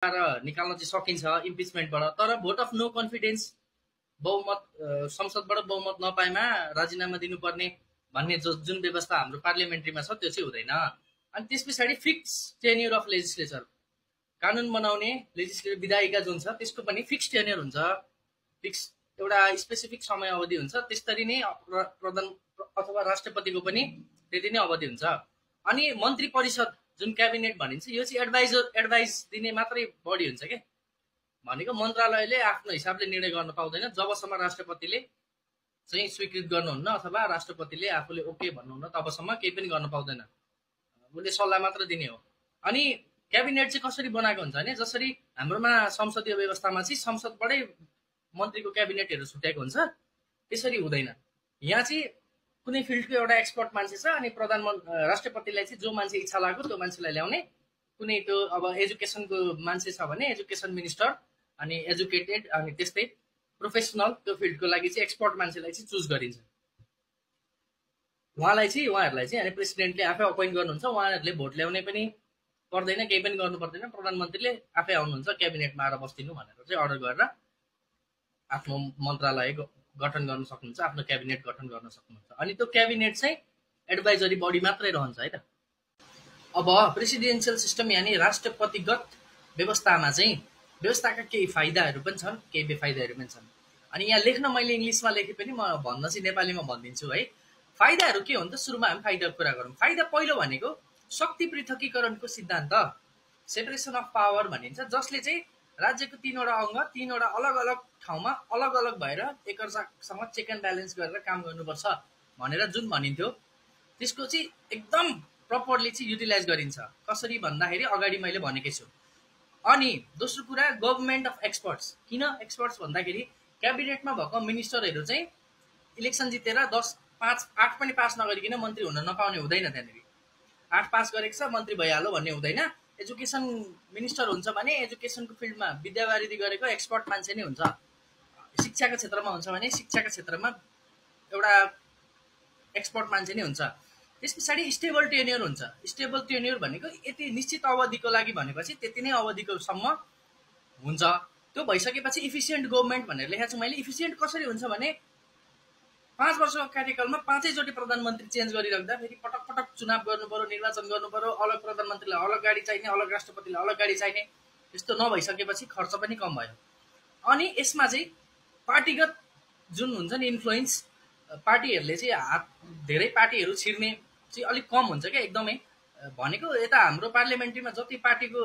निकाल्न चाहिँ सकिन्छ इम्पिचमेन्टबाट। तर भोट अफ नो कन्फिडेन्स बहुमत संसदबाट बहुमत नपाएमा राजीनामा दिनुपर्ने भन्ने जुन व्यवस्था हाम्रो पार्लियामेन्ट्रीमा छ त्यो चाहिँ हुँदैन। अनि त्यस पछाडि फिक्स टेन्युर अफ लेजिस्लेचर, कानुन बनाउने लेजिस्लेटिभ विधायिका जुन छ त्यसको पनि फिक्स टेन्युर हुन्छ, फिक्स एउटा स्पेसिफिक समय अवधि हुन्छ। त्यस्तरी नै प्रधान अथवा राष्ट्रपतिको पनि त्यति नै अवधि हुन्छ। अनि मन्त्री परिषद जुन क्याबिनेट भनिन्छ यो चाहिँ एडभाइस दिने मात्रै बडी हुन्छ के, भनेको मन्त्रालयले आफ्नो हिसाबले निर्णय गर्न पाउँदैन जबसम्म राष्ट्रपतिले चाहिँ स्वीकृत गर्नुहुन्न अथवा राष्ट्रपतिले आफूले ओके भन्नुहुन्न तबसम्म केही पनि गर्न पाउँदैन, उसले सल्लाह मात्र दिने हो। अनि क्याबिनेट चाहिँ कसरी बनाएको हुन्छ भने जसरी हाम्रोमा संसदीय व्यवस्थामा चाहिँ संसदबाटै मन्त्रीको क्याबिनेटहरू छुट्याएको हुन्छ त्यसरी हुँदैन। यहाँ चाहिँ कुनै फिल्डको एउटा एक्सपर्ट मान्छे छ अनि राष्ट्रपतिलाई चाहिँ जो मान्छे इच्छा लाग्यो त्यो मान्छेलाई ल्याउने। कुनै त्यो अब एजुकेसनको मान्छे छ भने एजुकेसन मिनिस्टर, अनि एजुकेटेड अनि त्यस्तै प्रोफेसनल त्यो फिल्डको लागि चाहिँ एक्सपर्ट मान्छेलाई चाहिँ चुज गरिन्छ। उहाँहरूलाई चाहिँ अनि प्रेसिडेन्टले आफै अपोइन्ट गर्नुहुन्छ, उहाँहरूले भोट ल्याउने पनि पर्दैन, केही पनि गर्नु पर्दैन, प्रधानमन्त्रीले आफै आउनुहुन्छ क्याबिनेटमा आएर बस्दिनु भनेर चाहिँ अर्डर गरेर आफ्नो मन्त्रालय गठन गर्न सक्नुहुन्छ, आफ्नो क्याबिनेट गठन गर्न सक्नुहुन्छ। अनि त्यो क्याबिनेट चाहिँ एडभाइजरी बडी मात्रै रहन्छ है त। अब प्रेसिडेन्सियल सिस्टम यानि राष्ट्रपतिगत व्यवस्थामा चाहिँ व्यवस्थाका केही फाइदाहरू पनि छन्, केही बेफाइदाहरू पनि छन्। अनि यहाँ लेख्न मैले इङ्ग्लिसमा लेखे पनि म भन्न चाहिँ नेपालीमा भनिदिन्छु है। फाइदाहरू के हो त, सुरुमा हामी फाइदाको कुरा गरौँ। फाइदा पहिलो भनेको शक्ति पृथकीकरणको सिद्धान्त, सेपरेसन अफ पावर भनिन्छ, जसले चाहिँ राज्यको तीनवटा अङ्ग तीनवटा अलग अलग ठाउँमा अलग अलग भएर एकअर्कासँग चेक एन्ड ब्यालेन्स गरेर काम गर्नुपर्छ भनेर जुन भनिन्थ्यो त्यसको चाहिँ एकदम प्रपरली चाहिँ युटिलाइज गरिन्छ। कसरी भन्दाखेरि अगाडि मैले भनेकै छु। अनि दोस्रो कुरा गभर्नमेन्ट अफ एक्सपर्ट्स। किन एक्सपर्ट्स भन्दाखेरि क्याबिनेटमा भएको मिनिस्टरहरू चाहिँ इलेक्सन जितेर 8 पनि पास नगरिकन मन्त्री हुन नपाउने हुँदैन। त्यहाँनिर 8 पास गरेको छ मन्त्री भइहाल्यो भन्ने हुँदैन। एजुकेसन मिनिस्टर हुन्छ भने एजुकेसनको फिल्डमा विद्यावारिधि गरेको एक्सपर्ट मान्छे नै हुन्छ। शिक्षाको क्षेत्रमा हुन्छ भने शिक्षाको क्षेत्रमा एउटा एक्सपर्ट मान्छे नै हुन्छ। त्यस पछाडि स्टेबल टेन्युर हुन्छ। स्टेबल टेन्युर भनेको यति निश्चित अवधिको लागि भनेपछि त्यति नै अवधिको सम्म हुन्छ। त्यो भइसकेपछि इफिसियन्ट गभर्नमेन्ट भनेर लेखेको छु मैले। इफिसियन्ट कसरी हुन्छ भने 5 वर्षको कार्यकालमा 5 चोटि प्रधानमन्त्री चेन्ज गरिराख्दा फेरि पटक पटक चुनाव गर्नु पर्यो, निर्वाचन गर्नु पर्यो, अलग प्रधानमन्त्रीलाई अलग गाडी चाहिने, अलग राष्ट्रपतिलाई अलग गाडी चाहिने, यस्तो नभइसकेपछि खर्च पनि कम भयो। अनि यसमा चाहिँ पार्टीगत जुन हुन्छ नि इन्फ्लुएन्स, पार्टीहरूले चाहिँ हात धेरै पार्टीहरू छिर्ने चाहिँ अलिक कम हुन्छ क्या एकदमै। भनेको यता हाम्रो पार्लियामेन्ट्रीमा जति पार्टीको